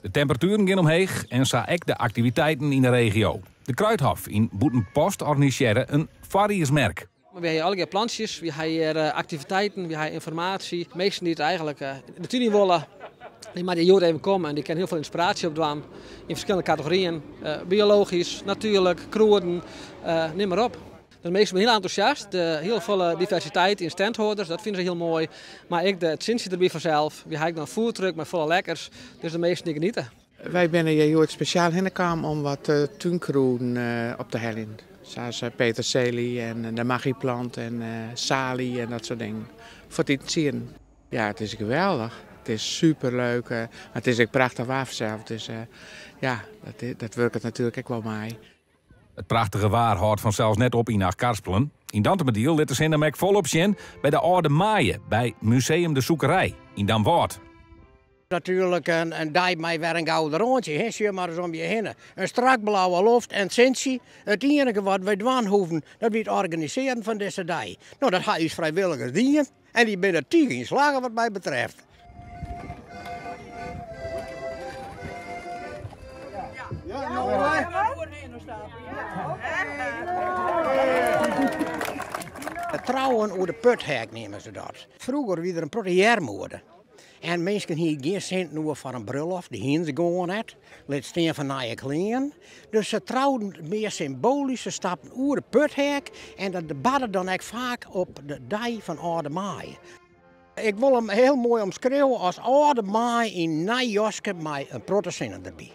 De temperatueren gean omheech en sa ek de aktiviteiten yn de regio. De Kruidhof yn Bûtenpost organisearre in foarjiersmerk. Wy ha hjir allegear plantsjes, wy ha hjir aktiviteiten, wy ha ynformaasje. Minsken dy't eigentlik de tún yn wolle, dy moatte hjoed even komme en dy kinne hiel folle ynspiraasje opdwaan yn ferskillende kategoryen. Biologysk, natuerlik, krûden, nim mar op. De minsken binne hiel entûsjast, hiel folle diversiteit yn standhâlders, dat fine se hiel moai. Mar ek it sintsje derby fansels. Wy ha ek noch in foodtruck mei folle lekkers, dus de minsken dy geniete. Wy binne hjir hjoed spesjaal hinne kaam om wat túnkrûden op te heljen. Sa as peterselie en de maggyplant en salie en dat soart dingen. Foar it itensieden. Ja, it is geweldich. It is superleuk. Mar it is ek prachtich waar fansels. Dus ja, dat wurket natuerlik ek wol mei. It prachtige waar hâldt fansels net op yn Achtkarspelen. Yn Dantumadiel lit de sinne him ek folop sjen by de Alde Maaie by Museum de Sûkerei yn Damwâld. Natuerlik in dei mei wer in gouden rântsje, hè? Sjoch mar ris om je hinne. In strak blauwe loft en sintsje. It iennige wat wy dwaan hoefden, dat wie it organisearjen fan dizze dei. No, dat ha ús frijwilligers dien en dy binne tige yn slagge wat my betreft. It trouwen oer de puthek neame se dat. Froeger wie der in protte earmoede. En minsken hiene gjin sinten oer foar in brulloft, dy hiene se gewoan net, lit stean foar nije klean. Dus se trouden mear symboalysk, se stapten oer de puthek en dat barde dan ek faak op de dei fan Alde Maaie. Ik wol him hiel moai omskriuwe as Alde Maai yn nij jaske mei in protte sinne derby.